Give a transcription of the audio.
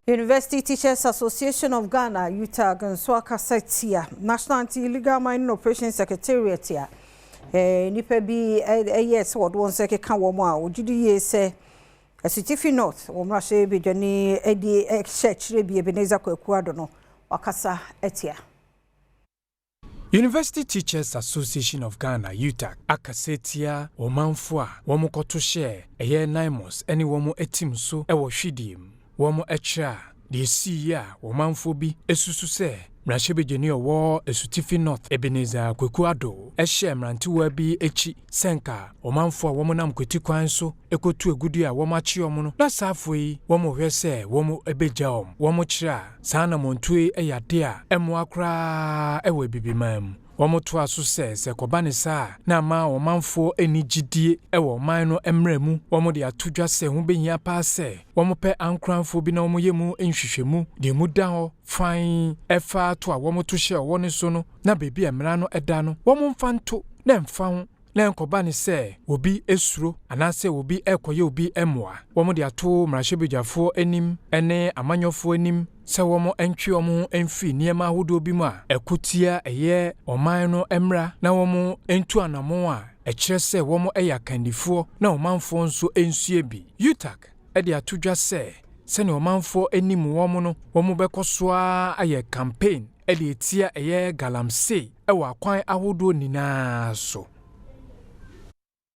University Teachers Association of Ghana, UTAG, nso akasa tia National Anti-Illegal Mining Operations Secretariat a nnipa bi ɛyɛ sɛ wɔde wɔn nsa keka wɔn a wɔgye di yie sɛ Asutifi North wɔn mmarahyɛbadwani de hyɛ akyire bi Ebenezer Kwaku Addo no wakasa atia. University Teachers Association of Ghana, UTAG, akasa tia ɔmanfo a wɔn kɔto hyɛ ɛyɛ NAIMOS ne wɔn atim so wɔ hwidie mu. Wɔn kyerɛ a deɛ esii yi a ɔmanfoɔ bi esusu sɛ mmarahyɛbadwani a ɔwɔ Asutifi North Ebenezer Kwaku Addo hyɛ mmerantewa bi akyi sɛ nka ɔmanfoɔ a wɔn nam kwati kwan so ekotu agudi a wɔn akye wɔn no na saafoɔ yi wɔn hwɛ sɛ wɔn bɛgya wɔn. Wɔn kyerɛ a saa anammɔntuo yi yɛ adeɛ a ɛmmoa koraa wɔ Abibiman mu. Wɔn toa so sɛ sɛ kɔba ne saa a na ama ɔmanfoɔ ani gyidie wɔ ɔman no mmerɛ mu. Wɔn de ato dwa sɛ ho behia paa sɛ wɔn pɛ ankoranfoɔ bi na wɔn yɛ mu nhwehwɛmu deɛ mu da hɔ fan ɛfa to a wɔn to hyɛ ɔwɔ ne so no na beebi a mmara no da no wɔn mfa nto na mfa ho na nkɔba ne sɛ obi esuro anaasɛ obi ɛkɔyɛ obi mmoa. Wɔn de ato mmarahyɛbadwafoɔ anim ne amanyɔfoɔ anim sɛ wɔn ntwe wɔn ho mfiri nneɛma ahodoɔ bi mu a ɛko tia ɛyɛ ɔman no mmra na wɔn ntu anammɔn a ɛkyerɛ sɛ wɔn yɛ akandifoɔ na ɔmanfoɔ nso nsue bi. UTAG de ato dwa sɛ sɛnea ɔmanfoɔ anim wɔn no wɔn bɛkɔ so ara ayɛ campaign de etia ɛyɛ galamsey ɛwɔ akwan ahodoɔ nyinaa so.